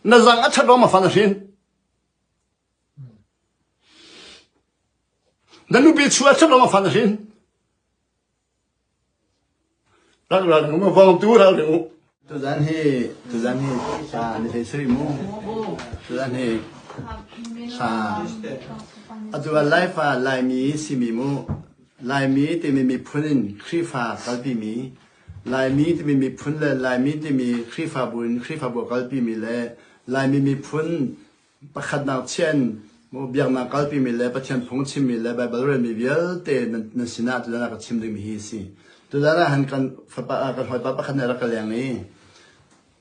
Na zang a ṭhat ruang ma fa na hrin? Na nupi chu a ṭhat ruang ma fa na hrin? Rak ral ning u, vong tu ral ning u. Tuzan hi tuzan hi thla ni hlei sari mu. Tuzan hi thla atu ah Laifa Laimi simi mu. Laimi timi miphun in Khrihfa kalpi mi Laimi timi miphun le Laimi timi Khrihfabu in Khrihfabu a kalpi mi le Laimi miphun Pakhatnak chiah in biaknak kalpimi le Pathian phung chimmi le Baibal relmi vialte nan sinah tuzan ah ka chim dingmi hi a si. Tuzan ah han kan fapa kan hawipa pakhat nih a rak ka leng i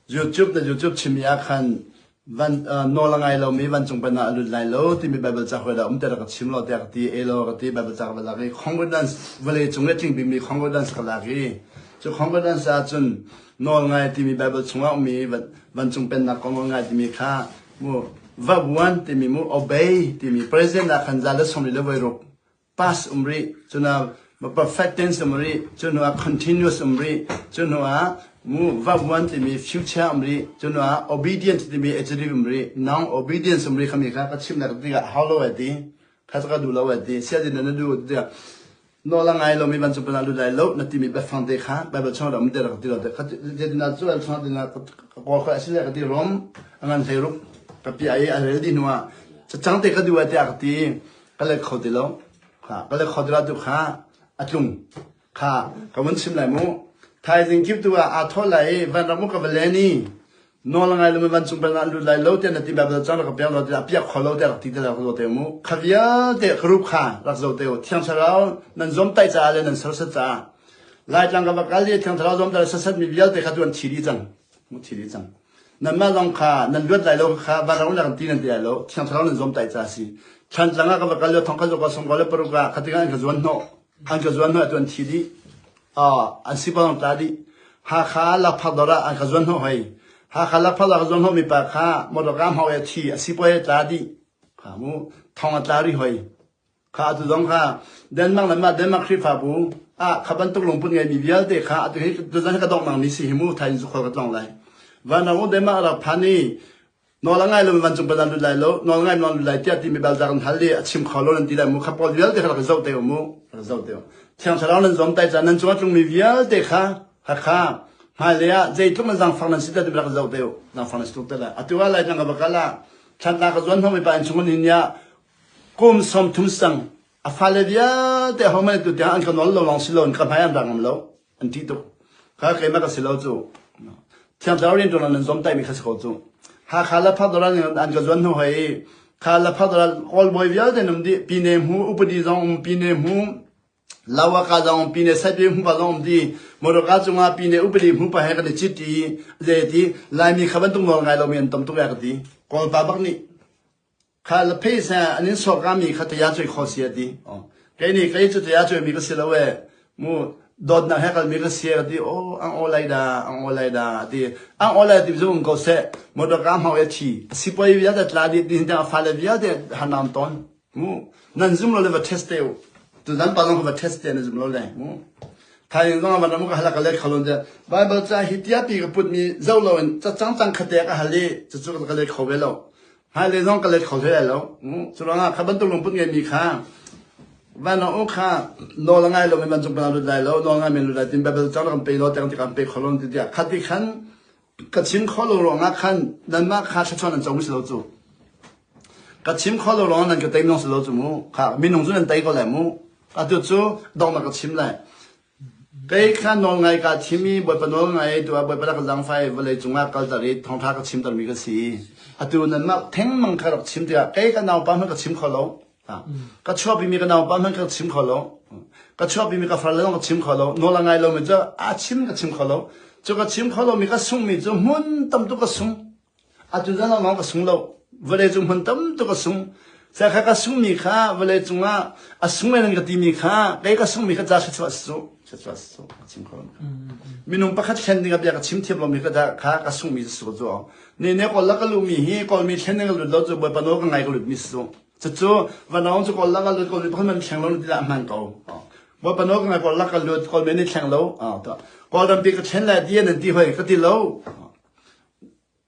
YouTube na YouTube chimmi ah khan van nawl a ngai lomi vancung pen ah a lut lai lo timi Baibal ca hawi dah um te rak ka chim lo tiah ka ti e law ka ti Baibal ca ka va lak i concordance vawlei cung i a tling bikmi concordance ka lak i cu concordance ah cun nawl ngai timi Baibal chungah ummi vancung pennak kong nawl ngai timi kha mu vabuan timi mu obey timi present ah khan za le sawm le voi ruk past um rih cuna perfect tense um rih cunu ah continuous um rih cunu ah mu vabuan timi future um rih cunu ah obedient timi adjective um rih noun obedience um rih khami kha ka chim nak tikah how lo ai ti kha ka duh lo ai ti sia din na du tiah Nawl a ngai lomi vancung pennak lut lai lo na timi biafang te kha Baibal chungah dah um te rak ti lo te kha dina cu al chungah dina ka kawl khoi asile ka ti rom a ngan hlei ruk ka pi ai a rel di hnu ah cacang te ka duh ai tiah ka ti ka let kho ti lo kha ka let kho ti lo tu kha a tlung kha ka vun chim lai mu thaizing kip tu ah aa thawh lai i vanram u ka va len i Nawl a ngai lomi vancung pennak an lut lai lo tiah na ti Baibal cang rak ka pek lo tiah a piak kho lo tiah rak ti te rak zo te mu. Kha vialte group kha rak zo te u. Thiang Thlarau nan zawmtaih caah le nan sersiat caah Laitlang ka va kal i Thiang Thlarau zawmtaih le sersiat mi vialte kha tu an thi dih cang. Mu thi dih cang. Nanmah zong kha nan luat lai lo kha vanram le kan ti nan ti lai lo. Thiang Thlarau nan zawmtaih caah si. Thlantlang ah ka va kal lio thong kha zo ka song le paruk ah kha tikah an ka zuan hnawh. An ka zuan hnawh tu an thi dih. An sipaw tla dih. Hakha lakphak dawr ah an ka zuan hnawh hoi. Hakha lakphak dawr ka zuan hnawh mi pa kha motor ka hmau e thi a sipaw he tla dih. Kha mu thong a tla rih hoi. Kha atu zong kha Denmark le mah Denmark Khrihfabu ah kha bantuk lungput ngei mi vialte kha atu hi tuzan hi ka donghnak ni si hi mu thai in zu khol ka tlong lai. Vanram u Denmark rak phan i Nawl a ngai lomi vancung bal nan lut lai lo, nawl ngai nan lut lai tiah timi bal zak an hal i a chim kho lo nan ti lai mu. Kha pawl vialte kha rak i zoh te u mu. Rak zoh te u. Thiang Thlarau nan zuam tai caan nan cungah tlungmi vialte kha hakha hmailei ah zeitluk nan zaangfak nan si te rak i zoh te u. Zaangfak nan si tuk te lai. Atu ah lai tang ka va kal ah thlanla ka zuan hnawmi pa in chung hin ya kum 30 sang a fale vialte hohmanh tu tiang an ka nawl lo lawng si lo in ka hmai an ra ngam lo. An ṭih tuk. Kha keimah ka si lo cu. Thiang Thlarau rianṭuan nan zuam taimi kha si ko cu. Hakha Laphak dawr an ka zuan hnu hoi. Kha Laphak dawr Kawl bawi vialte an um dih. Pine hmu upadi zong um, pine hmu lawaka zong um, pine saipi hmu pa zong um ti. Motorka cungah pine upadi hmu pa he kan i cit i zei ti Laimi kha bantuk nawl ngai lomi an tam tuk ya ka ti. Kawl pa bak nih Kha la phei seh an in sawk mi kha taya cuai kho si a ti. Kei nih kei cu taya cuai mi ka si lo e. Mu dawtnak he kal mi ka si a ti. Oh ang aw lai da ang aw lai da a ti. Ang aw lai ti zu um ko seh. Motor ka hmau e thi. Sipoi vialte tla di din a fale vialte hanam ton. Mu nan zum lo le va test te u. Tu zan pa zong va test te na zum lo le. Mu Thaing zong van ram ka hala ka let kho lon de Bible ca hi tia pi ka put mi zo lo in ca cang cang khate ka hal i cu cu ka let kho ve lo. Hmailei zong ka let kho hlei lai lo. Cu ruangah kha bantuk lungput ngeimi kha van u kha nawl a ngai lomi vancung pin lut lai lo, nawl ngai men lut lai tin Bible cang kan pe lo tiang ti kan pe kho lo ti tiah kha ti khan ka chim kho lo ruangah khan nanmah kha thluachuah nan co si lo cu. Ka chim kho lo ruangah nan ka tei nong si lo cu mu. Kha minung cu nan tei ko lai mu. Atu cu donghnak ka chim lai. Kei kha nawlngai kaa thim i Bawipa nawlngai tu ah Bawipa rak zaangfah i vawlei cungah kalter i thawngṭha ka chimtermi ka si. Atu nanmah thengmang kha rak chim tikah kei ka naupa hmanh ka chim kho lo. Ka chuahpimi ka naupa hmanh ka chim kho lo. Ka chuahpimi ka farle zong ka chim kho lo. Nawl a ngai lomi cu a chim ka chim kho lo. Cu ka chim kho lomi ka sunghmi cu hmun tam tuk ka sung. Atu zan lawng ka sung lo. Vawlei cung hmun tam tuk a sung. Sai kha ka sungmi kha vawlei cungah a sung men ka timi kha kei ka sungmi kha ca chuah su chuah su ka chim kho minung pakhat thlen ding a bia ka chim thiam lomi ka kha ka sungmi su cu ne ne kawl la ka lumi hi kawlmi thlen ding ka lut lo cu bawipa nawl ka ngai ka lut mi su cucu vanawng cu kawl la ka lut kawlmi pakhat man thleng lo ti dah hman ko bawipa nawl ka ngai kawl la ka lut kawlmi nih thleng lo kawlram pi ka thlen lai ti nan ti hoi ka ti lo.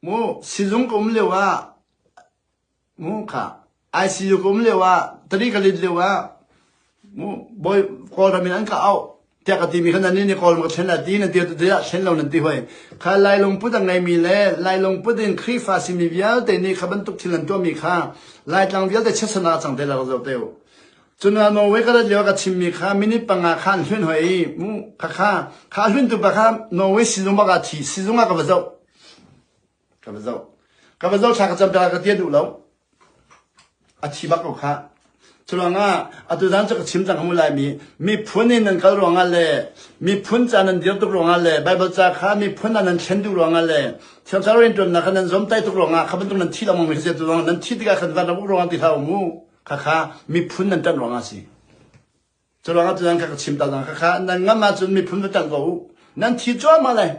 Mu sizung ka um lio ah mu kha ICU ka um lio ah tari ka lit lio ah mu bawi Kawlram in an ka auh tiah ka timi kha nan nih Kawlram ka thlen la ti nan ti ti ah thlen lo nan ti hoi. Kha Lai lungput a ngeimi le Lai lungput in Khrihfa simi vialte nih kha bantuk thil an tuahmi kha Laitlang vialte chiatsan ah cang te la ka zoh te u. Cun Norway ka rat lio ka chimmi kha minute panga kha an hlun hoi i mu kha kha kha a hluntu pa kha Norway sizung bak ah thi sizung ah ka va zoh. Ka va zoh. Ka va zoh thla ka cam piak ka tia duh lo. A thi bak ko kha. Curuangah atu zan cu ka chim cang hamu lai mi miphun in nan kal ruangah le miphun ca nan dir tuk ruangah le Bible ca kha miphun ah nan thlen duh ruangah le Thiang Thlarau rianṭuannak kha nan zawmtai tuk ruangah kha bantuk nan thi lengmang mi kha si nan thi tikah khan van ram uk ruangah ti hlah u mu. Khakha miphun nan ṭanh ruangah a si. Cu ruangah tutan kha ka chim ta cang. Khakha nan ngam ahcun miphun va ṭanh ko u. Nan thi cuahmah lai.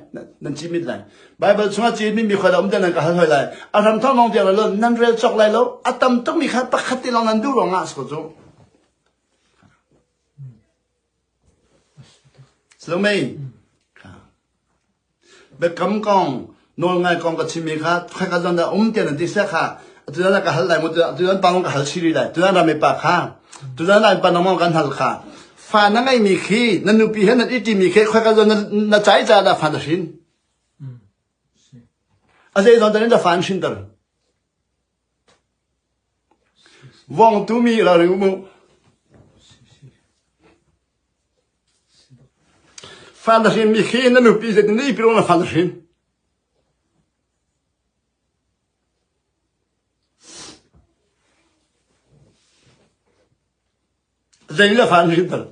Nan cimit lai. Bible chungah cimmi mi khua dah um tiah nan ka hal hoi lai. A hram thawng lawng tiang lo nan rel cawk lai lo. A tam tukmi kha pakhat te lawng nan duh ruangah a si ko cu. Salome, biakam kong, nawlngai kong ka chimmi kha khoika zawn dah um tiah nan ti seh kha atu ka hal lai mu tu pa ka hal chiri lai tu rami pa kha tu lai pa nangmang kan hal kha fa na ngeimi khi na nupi he nan i ṭimi khi khoika zawn na cai ca dah fa na hrin a zei zawn dah fa an hrinter Vongtu mi ralring um u. Fa na hrin mi khi na nupi zeitin na ipi na fa na hrin. Zei le fa na hrin tal.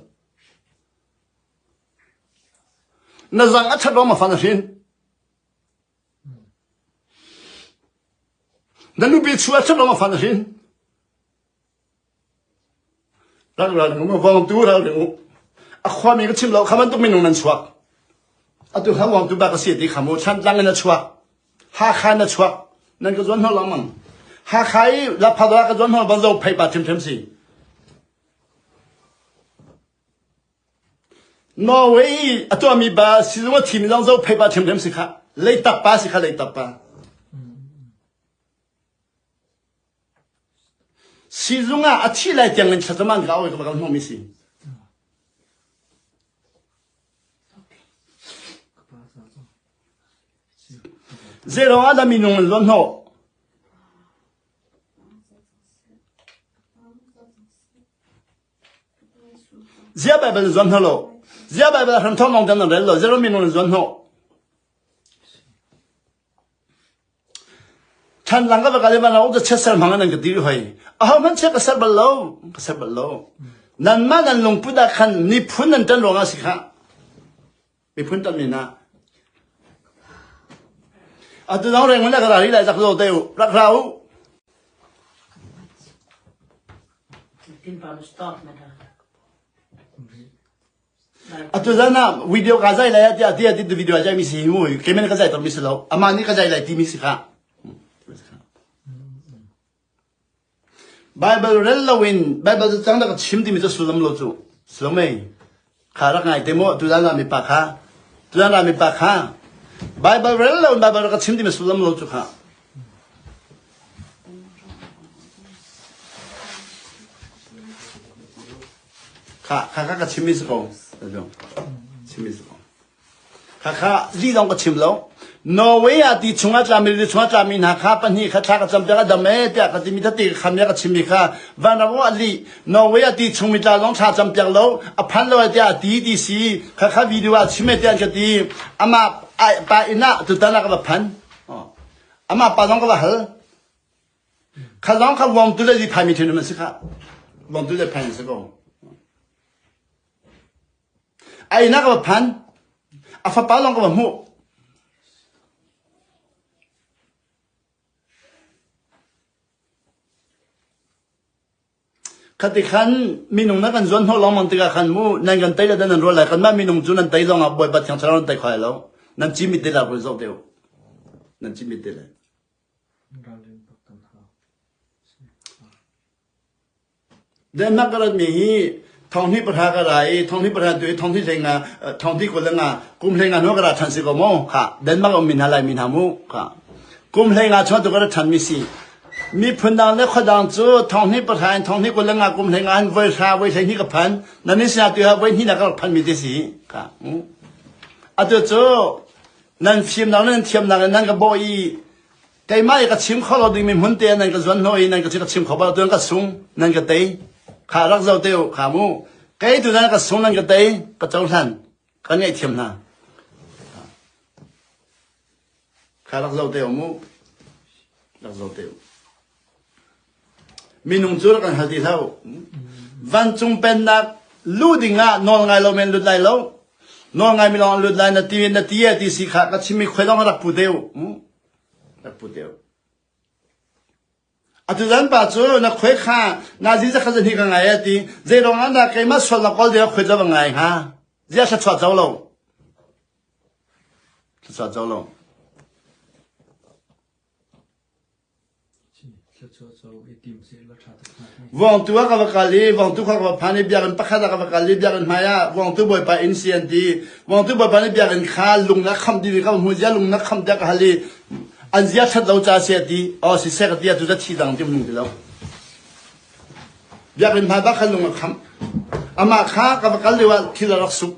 Na zang a chat ma fa na hrin. Na nupi chuah ṭhat lawng a fan a hrin. Rak ral ning u, vawngtu ral ning u. A khuami ka chim lo, kha bantuk minung nan chuak. Atu kha vawngtu bak a si ti kha mu, Thantlang in a chuak. Hakha in a chuak. Nan ka zuan hna lengmang. Hakha i Laphadwa ka zuan hna ban zo phei pa ṭhimṭhim si. Norway i a tuahmi pa sizung a thimi zong zohphei pa ṭhiamṭhiam si khah. Leitak pa si kha leitak pa. Sizung ah a thi lai tiang in thlacam an ka oi ka bakal hmuhmi si. Zeirong ah dah minung an zuan hnawh? Zia Baibal in zuan hna lo. Zia Baibal hram thawng lawng nan rel lo. Zero minung in zuan hnawh. Than lang ka va kal i van ah chiat ser hmang nan ka ti hoi. Aho hmanh chiat ka ser bal lo. Ka ser bal lo. Nan mah nan lungput ah khan miphun nan ṭan ruangah si kha. Miphun ṭan men ah. Atu dang reng le ka ra ri lai zak zo te u. Rak ra u. Atu zan ah video ka zai lai tiah tiah ti video a zai mi si hi mu kemen ka zai tor mi si lo ama nih ka zai lai ti mi si kha Bible rel lo in Bible cu cang dak chim timi cu sullam lo cu sullam mei kha rak ngai te mu tu zan mi pa kha tu zan mi pa kha Bible rel lo in Bible ka chim timi sullam lo cu kha Kha kha ka chim mi si ko. Chim mi si ko. Kha kha li zong ka chim lo. Norway ah ti chungah tlami li chungah tlami hna kha pahnih kha thla ka cam piak a dam e tiah ka timi tati kham ya ka chim mi kha vanram ah li Norway ah ti chung mi tla zong thla cam piak lo a phan lo tiah ti ti si kha kha video ah chim e tiah ka ti ama pa inn ah tutan ah ka va phan Amah pa zong ka va hal. Kha zong kha vawngtu le phai mi thin an si kha. Vawngtu le phai si ko. Ai na ka va phan. A fapa zong ka va hmuh. Khati khan minung na kan zuan hnawh lengmang tikah khan mu nan kan tei le dan nan rual lai kanmah minung cu nan tei zongah Bawipa Thiang Thlarau nan tei kho lai lo. Nan cimit te lai zoh te u. Nan cimit te lai. Denmark ka ratmi hi thonghnih pahra ka ra i thonghnih pahra tu i thonghnih hlei nga thonghnih 25 kum hlei nga hnu ka ra ṭhan si ko mu kha Denmark ummi hna Laimi hna mu kha. Kum 15 chung tu ka ra ṭhanmi si. Miphun dang le khua dang cu thonghnih pahra in thonghnih 25 kum 15 in voi hra voi 12 ka phan. Na min sinah tu voi hnih na ka rak phanmi te si. Ka. Atu cu nan fimnak le nan thiamnak in nan ka bawh i keimah i ka chim kho lo dingmi hmun te nan ka zuan hnawh i nan ka ka chim kho bal tu nan ka sung nan ka tei kha rak zo te u kha mu kei tu nan ka sung nan ka tei ka cohlan ka ngaihthiam hna kha rak zo te u mu rak zo te u Minung cu rak kan hal ti hlah u. Vancung pennak lu ding ah nawl ngai lo men lut lai lo. Nawl ngai mi lawng lut lai na ti na ti ti si kha ka chimmi khoi dong rak pu te u. Rak pu te u. Atu zan pa cu na khoi kha na zi zakha zan hi ka ngai ti zei rong ah dah keimah sual na kawl ding khoi zo ngai hnga zia thla chuah zo lo thla chuah zo lo Vawngtu ah ka va kal i Vawngtu khua ka va phan i biakinn pakhat ah ka va kal i biakinn hmai ah Vawngtu Bawipa inn si an ti. Vawngtu Bawipa nih biakinn kha lung na khamh dih ka hmu zia lung na khamh tiah ka hal i an zia ṭhat lo ca si a ti. Aw siseh ka ti ah cu ca thi dang ti hmung ti lo. Biakinn hmai bak khan lung a khamh. Amah kha ka va kal lio ah thil a rak suk.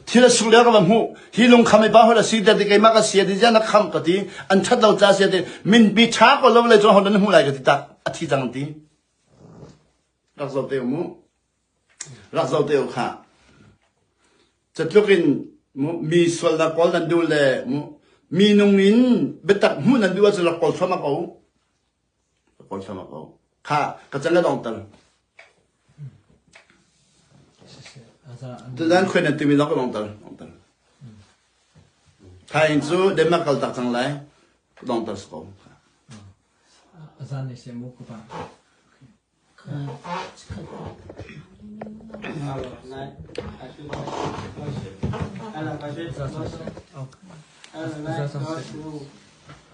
Thil a suk lio ka va hmuh. Hi lungkham i pa hol a si ti keimah ka si ti ziah na khamh ka ti. An ṭhat lo ca si ti minpi ṭha ko lo le cu ho na hmuh lai ka ti tak. A thi cang ti. Rak zoh te u mu. Rak zoh te u kha. Catluk in mu mi sual na kawl nan duh le mu mi nung in biatak hmuh nan duh ahcun rak kawl thluahmah ko. Rak kawl thluahmah ko. Kha ka can le dong tal. Tuzan khuai nan timi zong ka dong tal. Thaing cu Denmark kal tak cang lai. Ka dong tal ko. Azan ne se mu ku pa.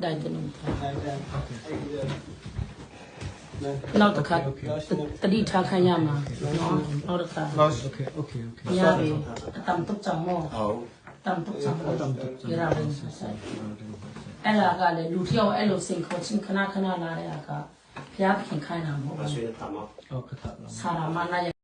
Dai te nung Nau takhat tadi tha kha ya ma nau takhat ya be tam tuk chang mo tam tuk chang mo ira ring အဲ့ဒါကလည်းလူတယောက်အဲ့လိုစိန်ခေါ်ချင်းခဏခဏလာတဲ့အခါဘုရားသခင်ခိုင်းတာမဟုတ်ဘူး ဟုတ်ကဲ့ ဆာရာမနာရ